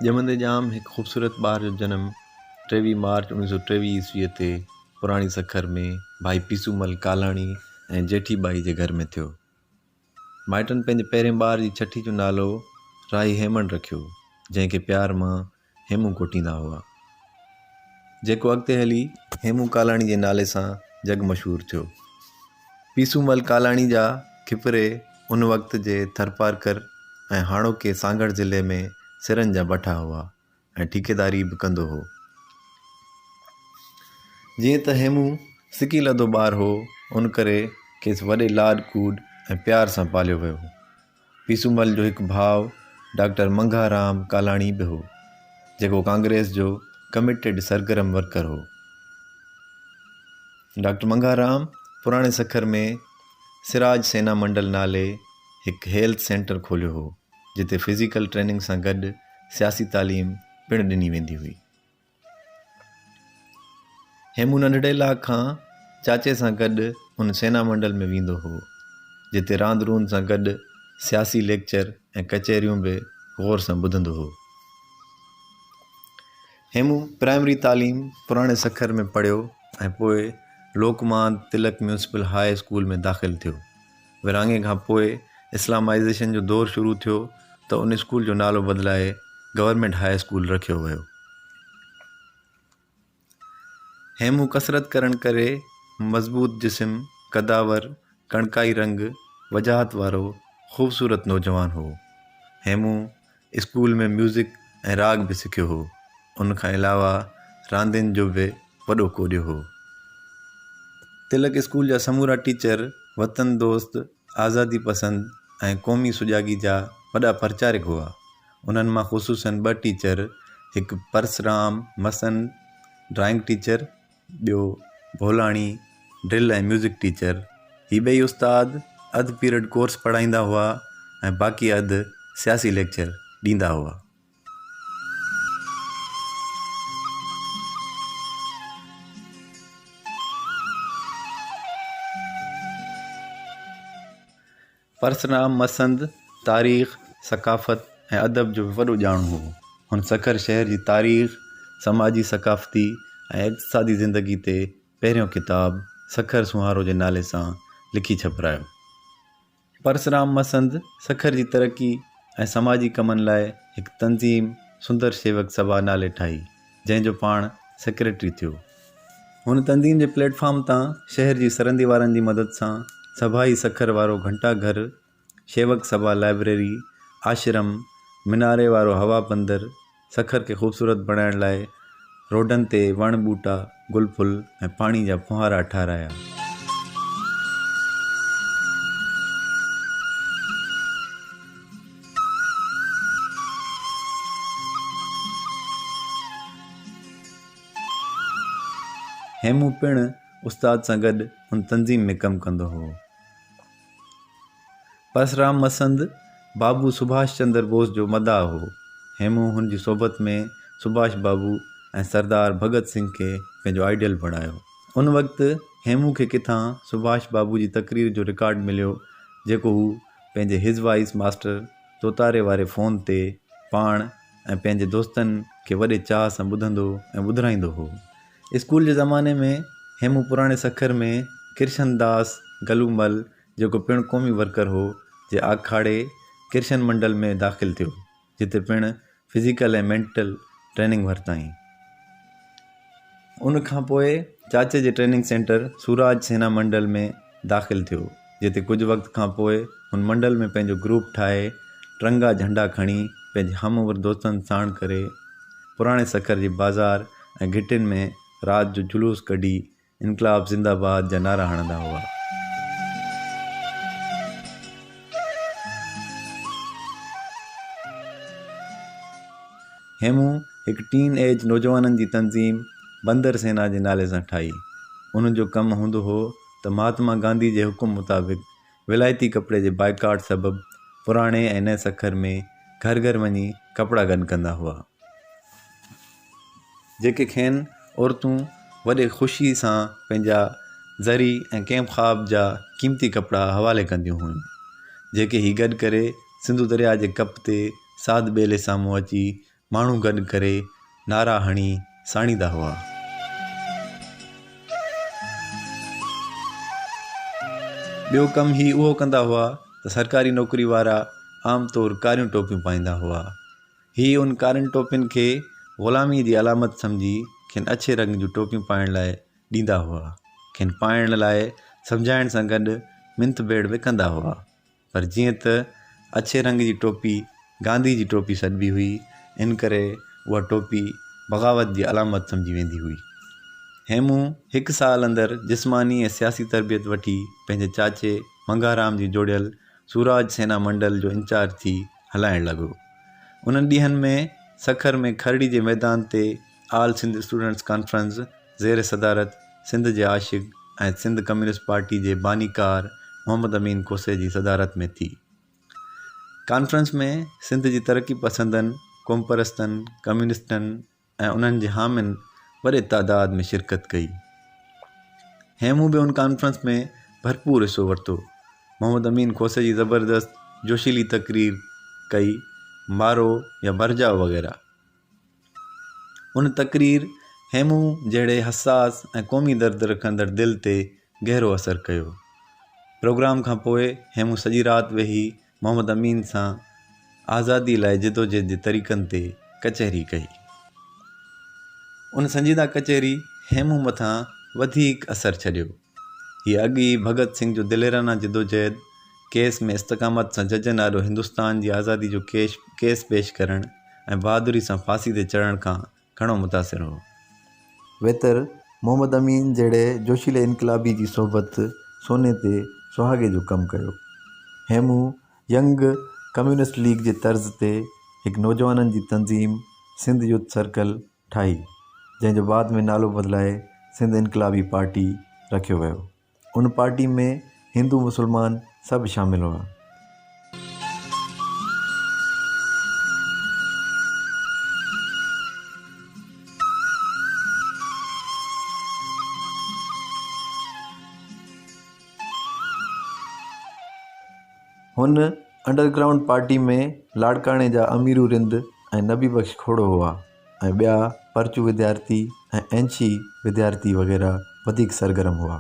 ڄمندي ڄام هڪ خوبصورت ٻار جو جنم 23 مارچ 1923 عيسويء تي پراڻي سکر ۾ ڀائي پيسومل ڪالاڻي ۽ جيٺي ٻائي جي گهر ۾ ٿيو. مائٽن پنهنجي پهرين ٻار جي ڇٺي جو نالو راهي هيمڻ رکيو، جنهن کي پيار مان هيمون ڪوٺيندا هئا. جيڪو اڳتي هلي هيمون ڪالاڻي جي نالي سان جڳ مشهور ٿيو. پيسومل ڪالاڻي جا کپري ان وقت جي ٿرپارڪر ۽ هاڻوڪي سانگهڙ ضلعي ۾ سرن جا بٺا هئا ۽ ٺيڪيداري به ڪندو هو. جيئن ته هيمون سڪيلڌو ٻار هو، ان ڪري کيس وڏي لاڏ ڪوڏ ۽ پيار سان پاليو ويو. پيسومل جو هڪ ڀاء ڊاڪٽر منگها رام ڪالاڻي به هو، جيڪو ڪانگريس جو ڪميٽيڊ سرگرم ورڪر هو. ڊاڪٽر منگها رام پراڻي سکر ۾ سراج سينا منڊل نالي هڪ هيلٿ سينٽر کوليو هو، جتي فزيڪل ٽريننگ سان گڏ سياسي تعليم پڻ ڏني ويندي هئي. هيمون ننڍڙي لا کان چاچي سان گڏ ان سينا منڊل ۾ ويندو هو، جتي راند روند سان گڏ سياسي ليڪچر ۽ ڪچهريون به غور سان ٻڌندو هو. هيمون پرائمري تعليم پراڻي سکر ۾ پڙهيو ۽ پوء لوڪمان تلڪ ميونسپل هاء اسڪول ۾ داخل ٿيو. ورهاڱي کان پوء اسلامائيزيشن جو دور شروع ٿيو ته ان اسڪول جو نالو بدلائي گورنمينٽ هاء اسڪول رکيو ويو. هيمون ڪسرت ڪرڻ ڪري مضبوط جسم، قداور، ڪڻڪائي رنگ، وجاهت وارو خوبصورت نوجوان هو. هيمون اسڪول ۾ ميوزڪ ۽ راڳ به سکيو هو. ان کان علاوه راندين جو به وڏو ڪوڏيو هو. تلڪ اسڪول جا سمورا ٽيچر وطن دوست، آزادي پسند ۽ قومي سجاڳي جا وڏا پرچارڪ هئا. انهن مان خصوصاً ٻه ٽيچر، هڪ پرسرام مسند ڊرائنگ ٽيچر ٻيو ڀولاڻي ڊرل ۽ ميوزڪ ٽيچر. هي ٻئي استاد اڌ پيرڊ ڪورس پڙهائيندا هئا ۽ باقي اڌ سياسي ليڪچر ڏيندا هئا. پرسرام مسند تاريخ، ثقافت ۽ ادب جو به وڏو ڄاڻو هو. هن سکر شهر جي تاريخ، سماجي، ثقافتي ۽ اقتصادي زندگي تي پهريون ڪتاب سکر سونهارو جي نالي سان لکي ڇپرايو. پرسرام مسند سکر جي ترقي ۽ سماجي ڪمن لاء هڪ تنظيم سندر شيوڪ سڀا نالي ٺاهي، جنهن جو پاڻ سيڪريٽري ٿيو. هن تنظيم جي پليٽ فارم تان شهر جي سرندي وارن جي مدد سان سڀائي سکر وارو گهنٽا گهر، شيوڪ سڀا لائبريري، آشرم، مناري وارو هوا بندر، سکر کي خوبصورت بڻائڻ لاء روڊن تي وڻ ٻوٽا، گل ڦل ۽ پاڻي جا ڦوهارا ٺهرايا. هيمون پڻ استاد سان گڏ ان تنظيم ۾ ڪم ڪندو هو. پرسرام مسند بابو سڀاش چندر بوس جو مداح هو. هيمون هن جي صحبت ۾ سڀاش بابو ۽ سردار ڀڳت سنگهه کي پنهنجو آئيڊيل بڻايو. ان وقت هيمون کي ڪٿان سڀاش بابو جي تقرير جو رڪارڊ مليو جيڪو هو پنهنجي his voice master توتاري واري فون تي پاڻ ۽ پنهنجي دوستن کي وڏي چاهه سان ٻڌندو ۽ ٻڌرائيندو هو. اسڪول جي زماني ۾ هيمون پراڻي سکر ۾ ڪرشن داس گلومل جيڪو پڻ قومي ورڪر هو جي آکاڙي ڪرشن منڊل ۾ داخل ٿيو جتي پڻ فزيڪل ۽ مينٽل ٽريننگ ورتائين. ان کان پوء چاچي جي ٽريننگ سينٽر سوراج سينا منڊل ۾ داخل ٿيو، جتي ڪجهه وقت کان پوء هن منڊل ۾ پنهنجو گروپ ٺاهي ٽرنگا جهنڊا کڻي پنهنجي هم عمر دوستن ساڻ ڪري پراڻي سکر جي بازار ۽ گهٽين ۾ رات جو جلوس ڪڍي انقلاب زنده باد جا نعرا هڻندا هئا. هيمون هڪ ٽين ايج نوجوانن جي تنظيم بندر سينا جي نالي سان ٺاهي. ان جو ڪم هوندو هو ته مهاتما گانڌي جي حڪم مطابق ولايتي ڪپڙي جي بائيڪاٽ سبب پراڻي ۽ نئين سکر ۾ گهر گهر وڃي ڪپڙا گڏ ڪندا هئا. جيڪي کين عورتون وڏي خوشي سان پنهنجا زري ۽ ڪيمخواب جا قيمتي ڪپڙا حوالي ڪنديون هيون، جيڪي هي گڏ ڪري سنڌو درياء جي ڪپ تي ساڌ ٻيلي سامهون اچي ماڻهو گڏ ڪري نعرا هڻي ساڙيندا هئا. ٻيو ڪم هي اهو ڪندا هئا ته سرڪاري نوڪري وارا عام طور ڪاريون ٽوپيون پائيندا هئا. هي ان ڪارين ٽوپين کي غلاميء جي علامت سمجهي کين اڇي رنگ جون ٽوپيون پائڻ لاء ڏيندا هئا. کين پائڻ لاء سمجهائڻ سان گڏ منٿ ڀيڙ به ڪندا هئا. پر جيئن ته اڇي رنگ جي ٽوپي گانڌي جي ٽوپي سڏبي هئي، ان ڪري اها ٽوپي بغاوت جي علامت سمجهي ويندي هئي. هيمون هڪ سال اندر جسماني ۽ سياسي تربيت وٺي پنهنجي چاچي منگهارام جي جوڙيل سوراج سينا منڊل جو انچارج ٿي هلائڻ لڳو. انهن ڏينهن ۾ سکر ۾ کرڙي جي ميدان تي آل سنڌ اسٽوڊنٽس ڪانفرنس زير صدارت سنڌ جي عاشق ۽ سنڌ ڪميونسٽ پارٽي جي بانيڪار محمد امين کوسي جي صدارت ۾ ٿي. ڪانفرنس ۾ سنڌ جي ترقي پسندن، قومپرستن، ڪميونسٽن ۽ انهن جي حامين وڏي تعداد ۾ شرڪت ڪئي. هيمون به ان ڪانفرنس ۾ ڀرپور حصو ورتو. محمد امين کوسي جي زبردست جوشيلي تقرير ڪئي، مارو يا مرجائو وغيره. ان تقرير هيمون جهڙي حساس ۽ قومي درد رکندڙ دل تي گهرو اثر ڪيو. پروگرام کان پوء هيمون سڄي رات ويهي محمد امين سان آزادي لاء جدوجهد جي طريقن تي ڪچهري ڪئي. ان سنجيده ڪچهري هيمون مٿان وڌيڪ اثر ڇڏيو. هي اڳ ئي ڀڳت سنگهه جو دليرانه جدوجهد، ڪيس ۾ استقامت سان ججن آڏو هندستان جي آزادي جو ڪيس پيش ڪرڻ ۽ بهادري سان ڦاسي تي چڙهڻ کان گهڻو متاثر هو. ويتر محمد امين جهڙي جوشيلي انقلابي جي صحبت سوني تي سهاڳي جو ڪم ڪيو. هيمون ينگ ڪميونسٽ ليگ جي طرز تي هڪ نوجوانن جي تنظيم سنڌ يوٿ سرڪل ٺاهي، جنهن جو بعد ۾ نالو بدلائي سنڌ انقلابي پارٽي رکيو ويو. ان پارٽي ۾ هندو مسلمان سڀ شامل هئا. هن انڊر گرائونڊ پارٽي ۾ لاڙڪاڻي جا اميرو رند ۽ نبي بخش کوڙو هئا ۽ ٻيا پرچو وديارتي ۽ اينشي وديارتي وغيره وڌيڪ سرگرم هئا.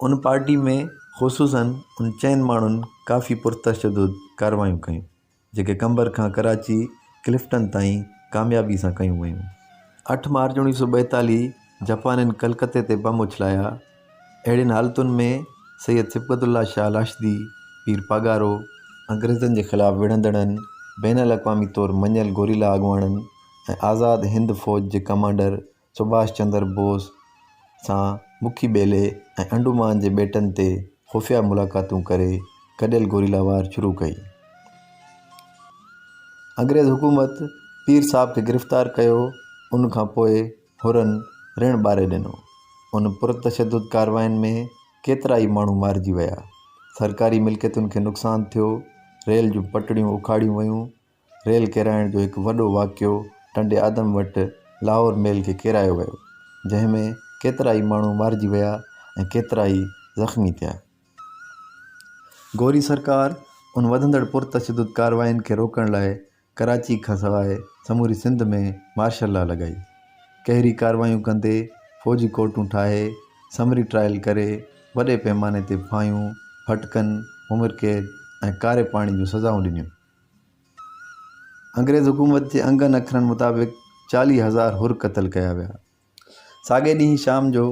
ان پارٽي ۾ خصوصاً ان چئن ماڻهن ڪافي پرتشدد ڪارروايون ڪيون. جيڪي قمبر کان ڪراچي ڪلفٽن تائين ڪاميابي سان ڪيون ويون. اٺ مارچ 1942 جپانين ڪلڪتي تي بم اڇلايا. اهڙين حالتن ۾ سيد صبغت الله شاهه راشدي، پير پاڳارو، انگريزن جي خلاف وڙهندڙن بين الاقوامي طور مڃيل گوريلا اڳواڻن ۽ آزاد هند فوج جي ڪمانڊر سڀاش چندر بوس سان مکي ٻيلي ۽ انڊومان جي ٻيٽن تي خفيه ملاقاتون ڪري گڏيل گوريلا وار شروع ڪئي. انگريز حڪومت پير صاحب کي گرفتار ڪيو، ان کان پوء حرن رڻ ٻاري ڏنو. ان پرتشدد ڪاررواين ۾ ڪيترائي ماڻهو مارجي ويا، سرڪاري ملڪيتن کي نقصان ٿيو، ريل جون پٽڙيون اکاڙيون ويون ريل ڪيرائڻ جو هڪ وڏو واقعو ٽنڊي آدم وٽ لاهور ميل کي ڪيرايو ويو، جنهن ۾ ڪيترائي ماڻهو مارجي ويا ۽ ڪيترائي زخمي ٿيا. گوري سرڪار ان وڌندڙ پرتشدد ڪاررواين کي روڪڻ لاء ڪراچي کانسواء سموري سنڌ ۾ مارشل لا لڳائي. قهري ڪارروايون ڪندي فوجي ڪورٽون ٺاهي سمري ٽرائل ڪري وڏي پئماني تي ڦاهيون، ڦٽڪن، عمر قيد ۽ ڪاري پاڻي جون سزائون ڏنيون. انگريز حڪومت جي انگن اکرن مطابق 40,000 حر قتل ڪيا ويا. ساڳئي ڏينهن شام جو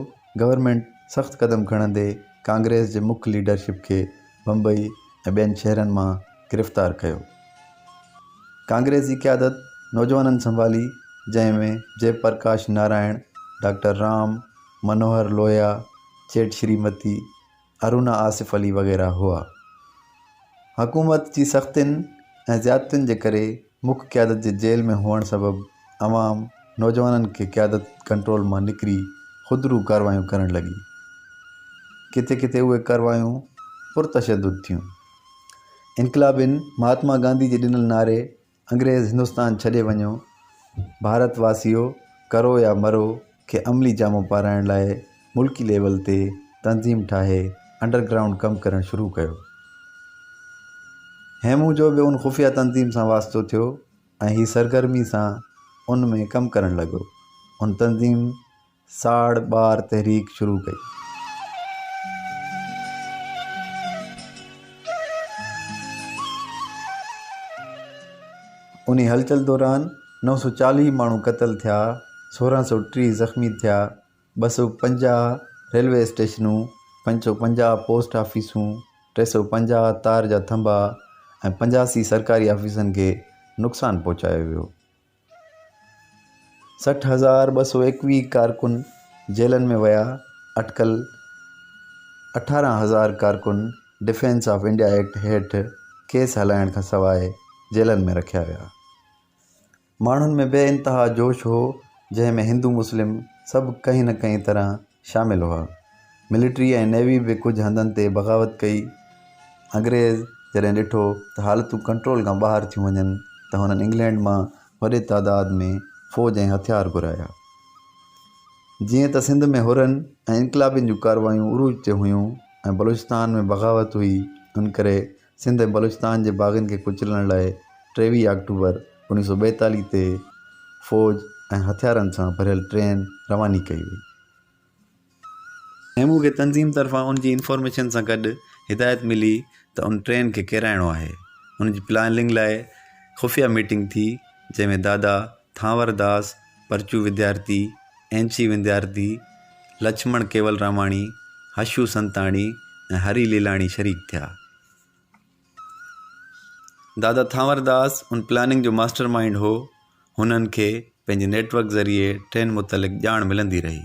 گورنمينٽ سخت قدم کڻندي ڪانگريس جي مک ليڊرشپ کي بمبئي ۽ ٻين شهرن مان گرفتار ڪيو. ڪانگريس جي قيادت نوجوانن سنڀالي جنهن ۾ جئه پرڪاش نارائڻ، ڊاڪٽر رام منوهر لوهيا، چيٽ شريمتي، ارونا آصف علي وغيره هئا. حڪومت جي سختين ۽ زيادتين جي ڪري مک قيادت جي جيل ۾ هئڻ سبب عوام نوجوانن کي قيادت ڪنٽرول مان نڪري خودرو ڪارروايون ڪرڻ لڳي. ڪٿي ڪٿي اهي ڪارروايون پرتشدد ٿيون. انقلابين مهاتما گانڌي جي ڏنل نعري انگريز هندستان ڇڏي وڃو، ڀارت واسيو ڪرو يا مرو کي عملي جامو پارائڻ لاء ملڪي ليول تي تنظيم ٺاهي انڊر گرائونڊ ڪم ڪرڻ شروع ڪيو. هيمون جو به ان خفيه تنظيم سان واسطو ٿيو. ۽ هي سرگرمي سان ان ۾ ڪم ڪرڻ لڳو. هن تنظيم ساڙ ٻار تحريڪ شروع ڪئي. انهي هلچل دوران 940 ماڻهو قتل ٿيا، 1630 زخمي ٿيا، 250 ريلوي اسٽيشنون، 550 پوسٽ آفيسون، 350 تار جا ٿنڀا ۽ 85 سرڪاري آفيسن کي نقصان پهچايو ويو. 60,221 ڪارڪن جيلن ۾ ويا، اٽڪل 18,000 ڪارڪن ڊفينس آف انڊيا ايڪٽ هيٺ ڪيس هلائڻ کانسواء جيلن ۾ رکيا ويا. ماڻهن ۾ بي انتها جوش هو، جنهن ۾ هندو مسلم سڀ ڪنهن نه ڪنهن طرح شامل هئا. ملٽري ۽ نيوي به ڪجهه هنڌن تي بغاوت ڪئي. انگريز جڏهن ڏٺو ته حالتون ڪنٽرول کان ٻاهر ٿيون وڃن ته هنن انگلينڊ مان وڏي تعداد ۾ فوج ۽ هٿيار گهرايا. جيئن ته سنڌ ۾ حرن ۽ انقلابين جون ڪارروايون عروج تي هيون ۽ بلوچستان ۾ بغاوت هئي، ان ڪري سنڌ ۽ بلوچستان جي باغين کي ڪچلڻ لاء 23 آڪٽوبر 1942 تي فوج ۽ هٿيارن سان ڀريل ٽرين رواني ڪئي وئي. هيمون کي تنظيم طرفان ان جي انفارميشن سان گڏ هدايت ملي ته ان ٽرين کي ڪيرائڻو آهي. ان جي پلاننگ لاء خفيه ميٽنگ ٿي، جنهن ۾ دادا ٿانور داس، پرچو وديارتي، اينچي وديارتي، لڇمڻ ڪيولراماڻي، حشو سنتاڻي ۽ هري ليلاڻي شريڪ ٿيا. دادا ٿانور داس ان پلاننگ جو ماسٽر مائينڊ هو. هنن کي پنهنجي نيٽ ورڪ ذريعي ٽرين متعلق ڄاڻ ملندي رهي.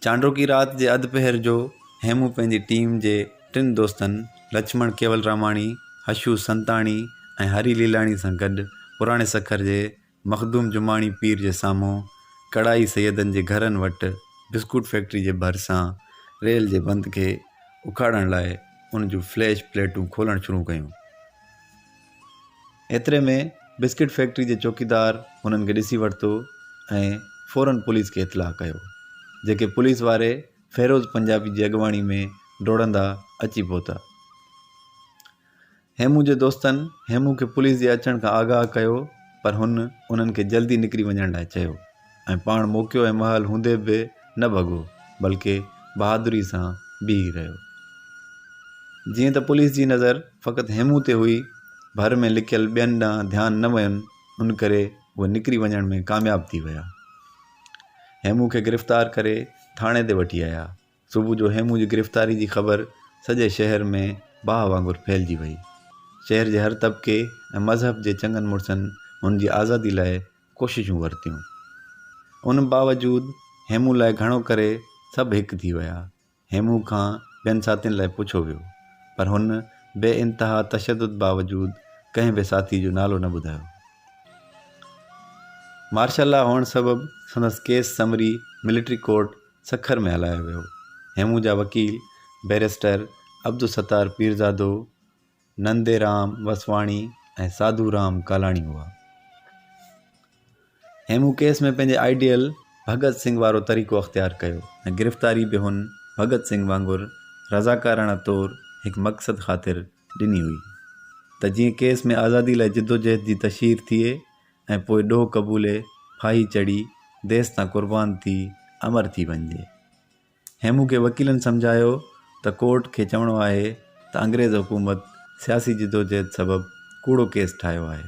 چانڊوڪي رات جي اڌ پهر جو هيمون پنهنجي ٽيم جي ٽن دوستن لڇمڻ ڪيولراماڻي، حشو سنتاڻي ۽ هري ليلاڻي سان گڏ پراڻي سکر جي مخدوم جماڻي پير جي سامهون ڪڙائي سيدن جي گهرن وٽ بسڪوٽ فيڪٽري جي ڀرسان ريل جي بند کي اکاڙڻ لاء ان جون فليش پليٽون کولڻ شروع ڪيون. ايتري ۾ بسڪٽ فيڪٽري جي چوڪيدار هنن کي ڏسي ورتو ۽ فورن پوليس کي اطلاع ڪيو، جيڪي پوليس واري فيروز پنجابي جي اڳواڻي ۾ ڊوڙندا اچي پهتا. هيمون جي دوستن هيمون کي پوليس جي اچڻ کان آگاهه ڪيو پر هن انهن کي جلدي نڪري وڃڻ لاء چيو ۽ پاڻ موقعو ۽ مهل هوندي به نه ڀڳو بلڪه بهادري سان بيهي رهيو. جيئن ته پوليس جي نظر فقط هيمون تي هئي، ڀر ۾ لڪيل ٻين ڏانهن ڌيان نه وين، ان ڪري اهي نڪري وڃڻ ۾ ڪامياب ٿي ويا. هيمون کي گرفتار ڪري ٿاڻي تي وٺي آيا. صبح جو هيمون جي گرفتاري جي خبر سڄي شهر ۾ باهه وانگر ڦهلجي وئي. شهر جي هر طبقي ۽ مذهب جي چڱن مڙسن هن جي آزادي لاء ڪوششون ورتيون. ان باوجود هيمون لاء گهڻو ڪري سڀ هڪ ٿي ويا. هيمون کان ٻين ساٿين لاء پڇيو ويو، پر هن بي انتها تشدد باوجود ڪنهن به ساٿي جو نالو نه ٻڌايو. مارشل لا هئڻ سبب سندس case summary military court Sukkur ۾ هلايو ويو. هيمون جا وڪيل بئريسٽر عبدالستار پيرزادو، ننديرام وسواڻي ۽ ساڌو رام ڪالاڻي هئا. هيمون ڪيس ۾ پنهنجي آئيڊيل ڀڳت سنگهه وارو طريقو اختيار ڪيو ۽ گرفتاري به هن ڀڳت سنگهه وانگر رضاڪاراڻه طور هڪ مقصد خاطر ڏني هئي ته جيئن ڪيس ۾ آزادي لاء جدوجهد جي تشهير ٿئي ۽ پوء ڏوهه قبولي ڦاهي چڙهي ديس تان قربان ٿي امر ٿي وڃجي. هيمون کي وڪيلن سمجهايو ته ڪورٽ کي چوڻو آهي ته انگريز حڪومت سياسي جدوجهد سبب ڪوڙو ڪيس ٺاهيو آهي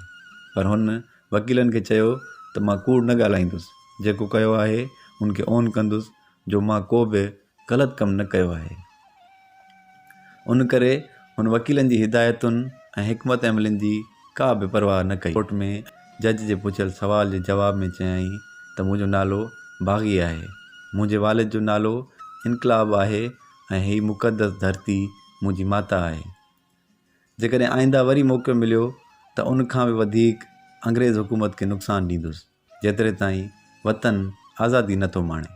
پر هن وڪيلن کي چيو ته مان ڪوڙ نه ڳالهائيندس جيڪو ڪيو آهي ان کي اون ڪندس جو مان ڪو به غلط ڪم نه ڪيو آهي ان ڪري هن وڪيلن جي هدايتن ۽ حڪمت عملين جي ڪا به پرواهه نه ڪئي. ڪورٽ ۾ جج جي پڇيل سوال جي جواب ۾ چيائين ته منهنجو نالو باغي آهي، منهنجي والد جو نالو انقلاب آهي ۽ هي مقدس ڌرتي منهنجي ماتا آهي. جيڪڏهن آئنده وري موقعو مليو ته ان کان به وڌيڪ انگريز حڪومت کي نقصان ڏيندس، جيتري تائين وطن آزادي نه ٿو ماڻي.